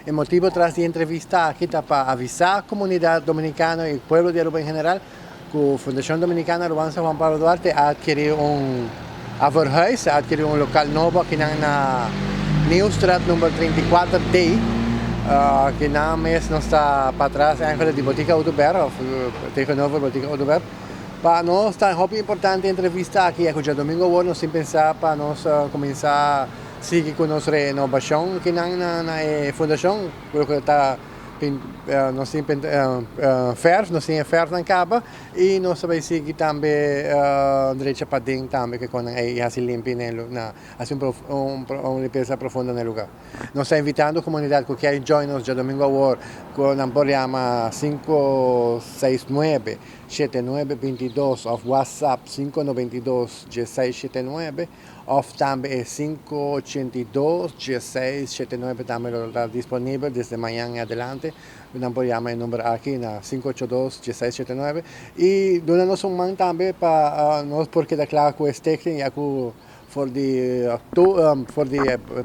E motibo tras di e entrevista aki ta pa avisa comunidad Dominicano y pueblo di Aruba en general cu Fundacion Dominicana Arubanza Juan Pablo Duarte a adkeri un a verhuis, a adkeri un local nobo akinan na Nieuwstraat number 34D. Akinan mes nos ta patras eigenlijk di Botica Oduber of tegenover Botica Oduber. Pa nos ta hopi importante e entrevista aki, ya cu djadomingo awor nos tin pensa pa nos cuminsa sigui cu nos renobacion akinan na e fundacion, cu loke ta nos tin verf, nos tin e verfnan caba y nos ta bay sigui tambe drecha paden tambe cu e conan ey y haci limpi na haci un limpieza profundo na e lugar. Nos ta invitando comunidad cu kier join nos djadomingo awor cu nan por yama 569 7922 of WhatsApp 592 1679 of tambe e 582 1679 tambe lo ta disponibel desde mañan en adelante. Nan por yama e number aki na 582 1679 y duna nos un man tambe pa nos por keda cla cu e stichting, ya cu for di for di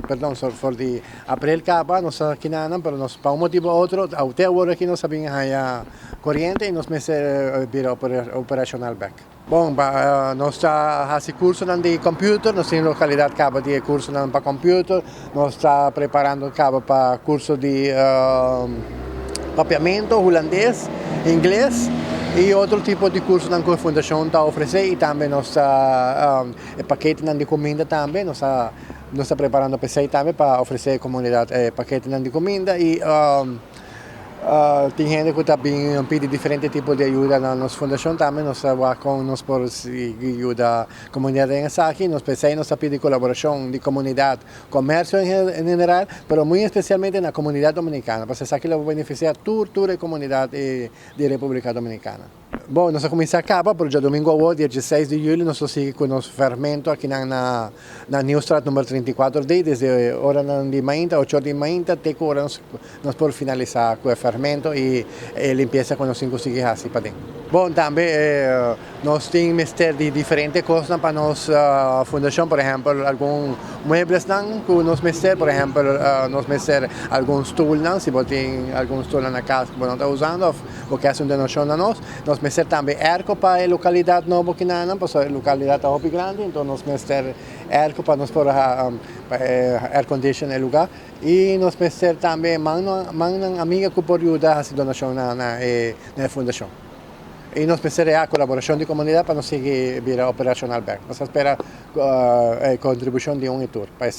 perdon for di april caba nos ta kinanan, pero nos pa un motibo u otro te awor aki nos a bin haya coriente y nos mester bira operacional bek. Bon, pa nos ta haci cursonan di computer, nos tin localidad caba di e cursonan pa computer, nos ta preparando caba pa curso di Papiamento, Hulandes, Ingles y otro tipo di cursonan cu e fundacion ta ofrece, y tambe nos ta e paketenan di cuminda tambe, nos ta preparando p'esey tambe pa ofrece e comunidad e paketenan di cuminda. Y tin hende cu ta bin pidi diferente tipo di ayuda na nos fundacion tambe, nos ta wak con nos por sigui yuda comunidad den esaki. Nos p'esey nos ta pidi colaboracion di comunidad, comercio en general, pero muy especialmente na comunidad Dominicana, pasobra esaki lo beneficia tur e comunidad di Republica Dominicana. Bon, nos a cuminsa caba, pero djadomingo awor, dia 16 di juli, nos lo sigui cu nos fermento aki na Nieuwstraat number 34D, desde oranan di mainta, 8 or di mainta, te cu ora nos por finalisa cu e fermento y e limpieza cu nos tin cu sigui haci paden. Bon, tambe nos tin mester di diferente cosnan pa nos fundacion, por ehempel, algun mueblesnan cu nos mester, por ehempel, nos mester algun stoelnan, si bo tin algun stoelnan na cas cu bo no ta usando of bo kier haci un donacion na nos. Nos mester tambe airco pa e localidad nobo kinanan, pasobra e localidad ta hopi grandi, enton nos mester airco pa nos por air condition e lugar. Y nos mester tambe mannan amiga cu por yuda haci donacion na e fundacion. Y nos mester e colaboracion di comunidad pa nos sigui bira operacional bek. Nos ta spera e contribucion di un y tur pa esaki.